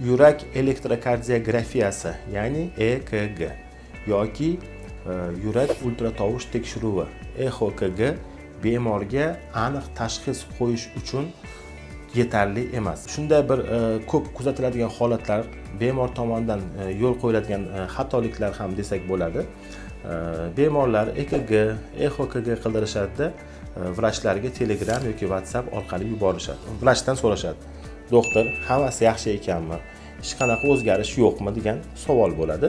Yurak elektrokardiografiyasi, ya'ni EKG yoki yurak ultratovush tekshiruvi EXOKG bemorga aniq tashxis qo'yish uchun yetarli emas. Shunday bir ko'p kuzatiladigan holatlar, bemor tomonidan yo'l qo'yiladigan xatoliklar ham desak bo'ladi. Bemorlar EKG, EXOKG qildirishadida, vrachlarga Telegram yoki WhatsApp orqali yuborishadi. Vrachdan so'rashadi: "Doktor, hammasi yaxshi ekanmi, hech qanaqa o'zgarish yo'qmi?" degan savol bo'ladi.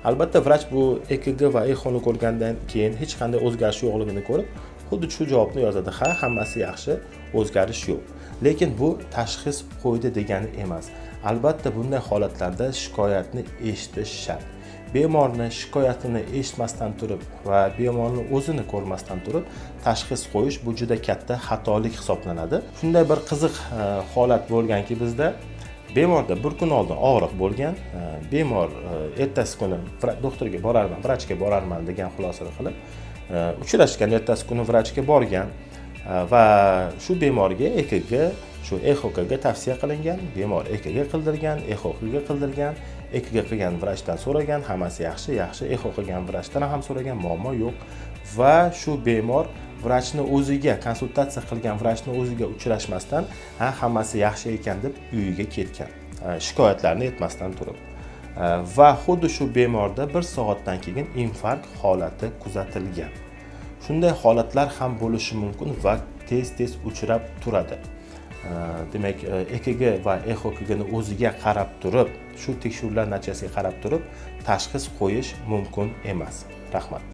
Albatta, vrach bu EKG va exoni ko'rgandan keyin hech qanday o'zgarish yo'qligini ko'rib, xuddi shu javobni yozadi: "Ha, hammasi yaxshi, o'zgarish yo'q". Lekin bu tashxis qo'ydi degani emas. Albatta, bunday holatlarda shikoyatni eshitish shart. Bemorni shikoyatini eshitmasdan turib va bemorni o'zini ko'rmasdan turib tashxis qo'yish bu juda katta xatolik hisoblanadi. Shunday bir qiziq holat bo'lganki, bizda bemorda bir kun oldin og'riq bo'lgan. Bemor ertasi kuni doktorga borarman, vrachga borarman degan xulosani qilib uchrashgan. Ertasi kuni vrachga borgan va shu bemorga EKG, shu EXOKG tavsiya qilingan. Bemor EKG qildirgan, EXOKG qildirgan. EKG qilgan vrachdan so'ragan: "Hammasi yaxshi?" "Yaxshi". Exo qilgan vrachdan ham so'ragan: "Muammo yo'q". Va shu bemor vrachni o'ziga, konsultatsiya qilgan vrachni o'ziga uchrashmasdan, "Ha, hammasi yaxshi ekan", deb uyiga ketgan, shikoyatlarni aytmasdan turib. Va xuddi shu bemorda bir soatdan keyin infarkt holati kuzatilgan. Shunday holatlar ham bo'lishi mumkin va tez tez uchrab turadi. Demak, EKG va EXOKGni o'ziga qarab turib, shu tekshiruvlar natijasiga qarab turib tashxis qo'yish mumkin emas. Rahmat.